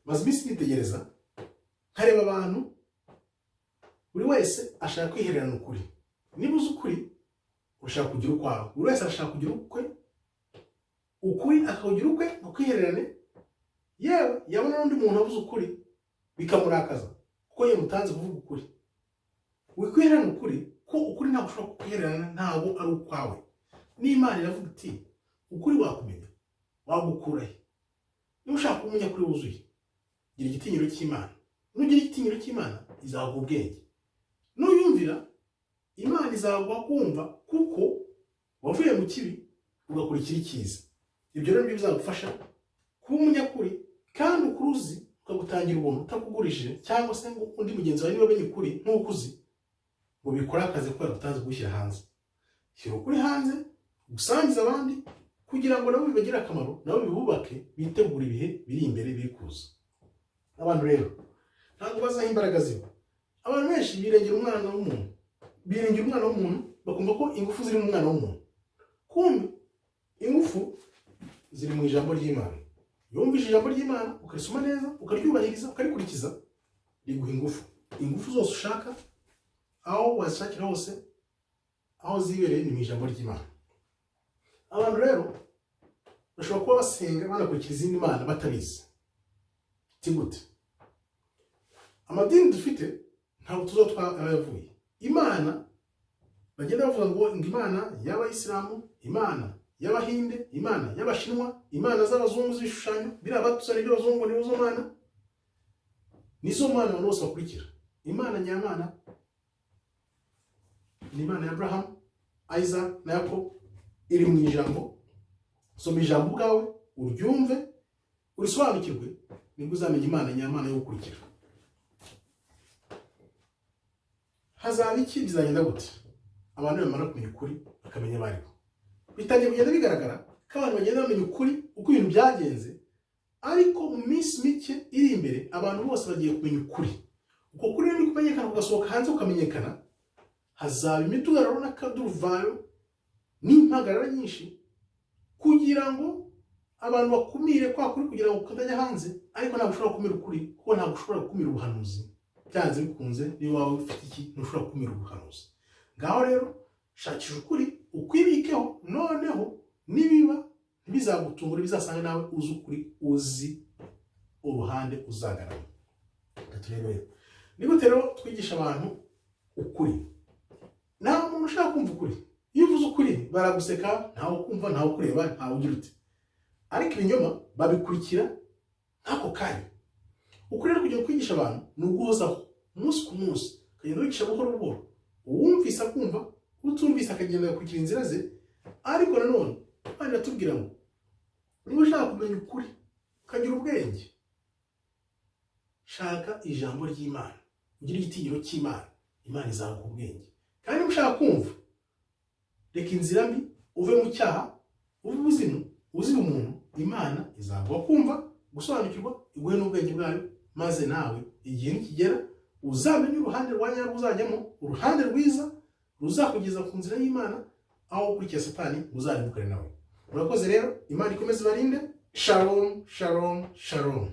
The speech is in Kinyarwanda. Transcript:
Maze iminsi nitegereza, nkareba abantu, buri wese ashaka kwihererana ukuri. Niba uzi ukuri, ushaka kugira ukwawe. Buri wese arashaka kugira ukwe, ukuri akawugira ukwe ngo kwihererane. Yewe, yabona n'undi muntu wavuze ukuri bikamurakaza kuko yamutanze kuvuga ukuri. Wikwihererana ukuri, ko ukuri ntabwo ushobora kukwihererana, ntabwo ari ukwawe. N'Imana iravuga iti: "Ukuri wakumenya wagukura he?" Niba ushaka kuba umunyakuri wuzuye, gira igitinyiro cy'Imana. Nugira igitinyiro cy'Imana, izaguha ubwenge. Nuyumvira Imana, izaguha kumva, kuko wavuye mu kibi ugakora ikiri cyiza. Ibyo rero nibyo bizagufasha kuba umunyakuri, kandi ukuri uzi ukagutangira ubuntu utakugurishije, cyangwa se ngo undi mugenzi wawe niba amenye ukuri nk'uko uzi ngo bikore akazi ko yagutanze kugushyira hanze. Shyira ukuri hanze, ugusangize abandi kugira ngo nabo bibagire akamaro, nabo bibubake, bitegure ibihe biri imbere biri kuza. Abantu rero ntabwo bazi aho imbaraga ziba. Abantu benshi birengera umwana w'umuntu, biringira umwana w'umuntu, bakumva ko ingufu ziri mu mwana w'umuntu. Kumbe ingufu ziri mu ijambo ry'Imana. Iyo wumvise ijambo ry'Imana, ukarisoma neza, ukaryubahiriza, ukarikurikiza, riguha ingufu. Ingufu zose ushaka, aho wazishakira hose, aho zibereye ni mu ijambo ry'Imana. Abantu rero bashobora kuba basenga, banakurikira izindi mana batabizi. Ti gute? Amadini dufite ntabwo tuzi aho yavuye. Imana bagenda bavuga ngo Imana y'Abayisilamu, Imana y'Abahinde, Imana y'Abashinwa, imana z'abazungu z'ibishushanyo biriya batuzaniye by'abazungu, nizo mana, nizo mana abantu bose bakurikira. Imana nyamana ni Imana ya Aburahamu, Isaac na Yakobo, iri mu ijambo. Soma ijambo ubwawe, uryumve, urisobanukirwe, nibwo uzamenya Imana nyamana yo gukurikira. Hazaba iki? Bizagenda gute abantu bamara kumenya ukuri, bakamenya abo aribo? Bitangiye kugenda bigaragara ko abantu bagenda bamenya ukuri, uko ibintu byagenze. Ariko mu minsi mike iri imbere, abantu bose bagiye kumenya ukuri. Uko kuri rero kumenyekana, kugasohoka hanze, kukamenyekana, hazaba imidugararo n'akaduruvayo n'impagarara nyinshi kugira ngo abantu bakumire kwa kuri, kugira ngo kutajya hanze. Ariko ntabwo ushobora gukumira ukuri, kuko ntabwo ushobora gukumira ubuhanuzi. Byanze bikunze, niba waba ufite iki, ntushobora gukumira ubuhanuzi. Ngaho rero shakisha ukuri, ukwibikeho. Noneho nibiba ntibizagutungure, bizasanga nawe uzi ukuri, uzi uruhande uzagarama. Reka turebe rero ni gute rero twigisha abantu ukuri. Nta muntu ushaka kumva ukuri. Iyo uvuze ukuri baraguseka, ntawe ukumva, ntawe ukureba, ntawe ugira uti. Ariko ibinyoma babikurikira nk'ako kanya. Ukuri rero kugira ngo kwigisha abantu ni uguhozaho umunsi ku munsi, ukagenda wigisha buhoro buhoro. Uwumvise akumva, utumvise akagenda agakurikira inzira ze. Ariko nanone Imana iratubwira ngo niba ushaka kumenya ukuri, ukagira ubwenge, shaka ijambo ry'Imana, ugire igitinyiro cy'Imana, Imana izaguha ubwenge. Kandi niba ushaka kumva, reka inzira mbi, uve mu cyaha, uve ubuzimu, uzira umuntu, Imana izaguha kumva, gusobanukirwa, iguhe n'ubwenge bwayo. Maze nawe igihe nikigera uzamenye uruhande rwa nyarwo uzajyamo, uruhande rwiza ruzakugeza ku nzira y'Imana, aho ukurikiye Satani muzarimbukane nawe. Murakoze rero, Imana ikomeze ibarinde. Shalom, shalom, shalom.